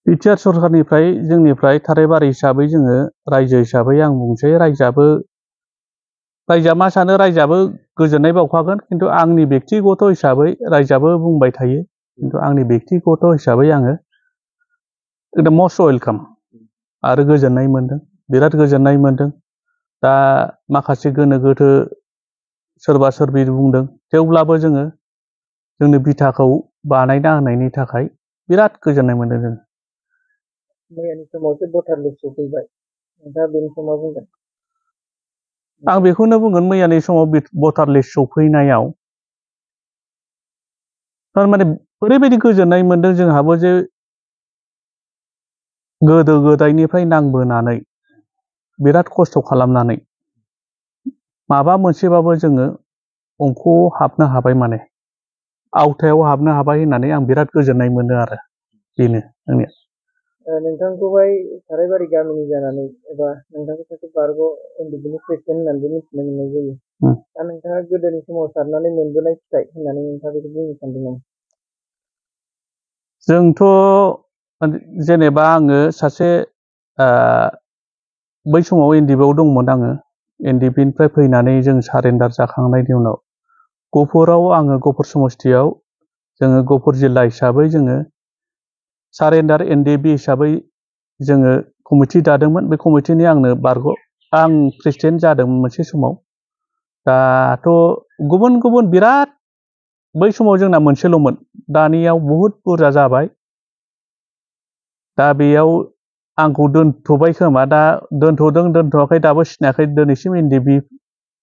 BTR सरकारनिफ्राय जोंनिफ्राय थाराइबारि हिसाबै जोङो रायजो हिसाबै आं बुंसै रायजोआ मा सानो रायजोआबो गोजोननाय बावखागोन खिन्थु आंनि बेक्तिगत हिसाबै रायजोआबो बुंबाय थायो खिन्थु आंनि बेक्तिगत हिसाबै आङो एकदम मस्ट वेलकाम आरो गोजोननाय मोनदों बिराद गोजोननाय मोनदों दा माखासे गोनो गोथो सोरबा सोरबि बुंदों थेवब्लाबो जोङो जोंनि बिथाखौ बानायना होनायनि थाखाय बिराद गोजोननाय मोनदों जों मैयानि समावसो भटार लिस्ट सफैबाय नोंथाङा बेनि समाव बुंगोन आं बेखौनो बुंगोन मैयानि समाव भटार लिस्ट सफैनायाव थारमाने ओरैबायदि गोजोननाय मोनदों जोंहाबो जे गोदो गोदायनिफ्राय नांबोनानै बिराद खस्थ' खालामनानै माबा मोनसेबाबो जोङो अंख'आव हाबनो हाबाय माने आवथायाव हाबनो हाबाय होननानै आं बिराद गोजोननाय मोनो आरो बेनो आंनिया नोंथांखौहाय थाराइबारि गामिनि जानानै एबा नोंथांखौ सासे बारग' एनडिपिनि प्रेसिडेन्ट होननानैबो मिथिनो मोननाय जायो दा नोंथाङा गोदोनि समाव सारनानै मोनबोनाय फिथाइ होननानै नोंथाङा बेखौ बुंनो सानदों नामा जोंथ' जेनेबा आङो सासे बै समाव एनडिपिआव दंमोन आङो एनडिपिनिफ्राय फैनानै जों सारेन्डार जाखांनायनि उनाव गहपुराव आङो गहपुर समस्तियाव जोङो गहपुर जिल्ला हिसाबै जोङो सारेन्डार एनडिपि हिसाबै जोङो कमिटि दादोंमोन बे कमिटिनि आं प्रेसिडेन्ट जादोंमोन मोनसे समाव दाथ' गुबुन गुबुन बिराद बै समाव जोंना मोनसेल'मोन दानियाव बहुद बुरजा जाबाय दा बेयाव आंखौ दोनथ'बाय खोमा दा दोनथ'वाखै दाबो सिनायाखै दिनैसिम एनडिपि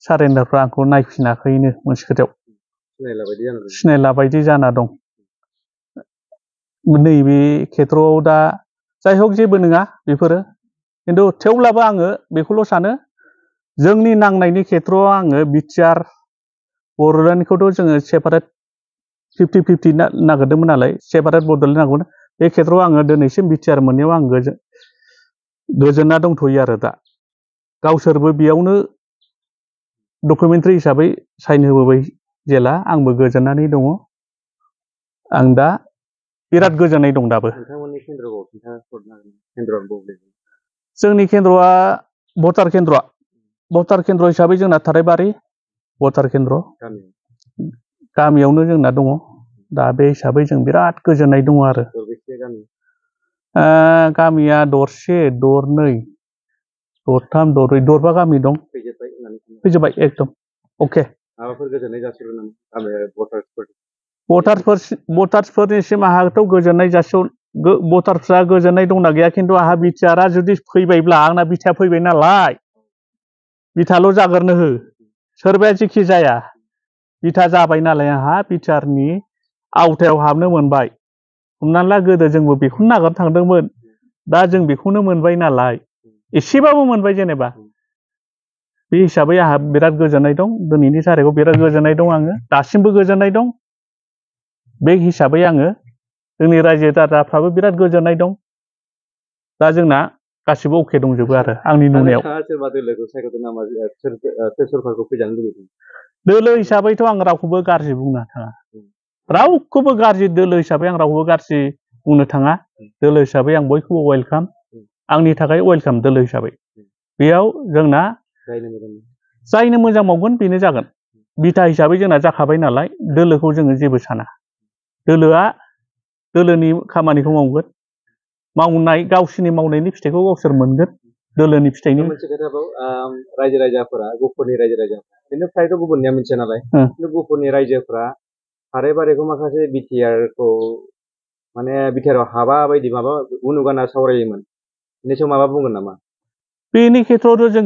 सारेन्डारफ्रा आंखौ नायफिनाखैनो मोनसे खोथायाव सिनायला बायदि जाना दं नैबे खेथ्रआव दा जाय हक जेबो नङा बेफोरो खिन्थु थेवब्लाबो आङो बेखौल' सानो जोंनि नांनायनि खेथ्रआव आङो बिटिआर बड'लेण्डखौथ' जोङो सेपारेट 50-50 नागिरदोंमोन नालाय सेपारेट बड'लेण्ड नांगौमोन बे खेथ्रआव आङो दिनैसिम बिटिआर मोननायाव आं गोजोनना दंथ'यो आरो दा गावसोरबो बेयावनो डकुमेन्टारि हिसाबै साइन होबोबाय जेला आंबो गोजोननानै दङ आं दा बिराद गोजोननाय दं दाबो जोंनि केन्द्रआ भटार केन्द्र हिसाबै जोंना थाराइबारि भटार केन्द्र गामियावनो जोंना दङ दा बे हिसाबै जों बिराद गोजोननाय दङ आरो गामिया दरसे दरनै दरथाम दरब्रै दरबा गामि दं फैजोब्बाय एकदम अके माबाफोर गोजोननाय जासिगोन भटार्सफोरनिसिम आंहाथ' गोजोननाय भटार्सफ्रा गोजोननाय दंना गैया खिन्थु आंहा बिटिआरआ जुदि फैबायब्ला आंना बिटिआ फैबाय नालाय बिथाल' जाग्रोनो हो सोरबाया जेखि जाया बिथा जाबाय नालाय आंहा बिटिआरनि आवथायाव हाबनो मोनबाय हमनानै ला गोदो जोंबो बेखौनो नागिरनो थांदोंमोन दा जों बेखौनो मोनबाय नालाय एसेबाबो मोनबाय जेनेबा बे हिसाबै आंहा बिराद गोजोननाय दं दिनैनि थारिखआव बिराद गोजोननाय दं आङो दासिमबो गोजोननाय दं बे हिसाबै आङो जोंनि रायजो राजाफ्राबो बिराद गोजोननाय दं दा जोंना गासिबो अके दंजोबो आरो आंनि नुनायाव दोलो हिसाबैथ' आं रावखौबो गाज्रि बुंनो थाङा रावखौबो गाज्रि दोलो हिसाबै आं रावखौबो गाज्रि बुंनो थाङा दोलो हिसाबै आं बयखौबो वेलकाम आंनि थाखाय वेलकाम दोलो हिसाबै बेयाव जोंना जायनो मोजां मावगोन बेनो जागोन बिथा हिसाबै जोंना जाखाबाय नालाय दोलोखौ जोङो जेबो साना दोलोनि खामानिखौ मावगोन गावसोरनि मावनायनि फिथाइखौ गावसोर मोनगोन दोलोनि फिथाइनि मोनसे खोथाखौ रायजो राजाफोरा गहपुरनि रायजो राजा खिन्थु फ्रायथ' गुबुननिया मिथिया नालाय खिन्थु गहपुरनि रायजोफ्रा थाराइबारिखौ माखासे बिटिआरखौ माने बिटिआराव हाबा बायदि माबा उनुगाना सावरायोमोन बेनि सायाव माबा बुंगोन नामा बेनि खेथ्रआवथ' जों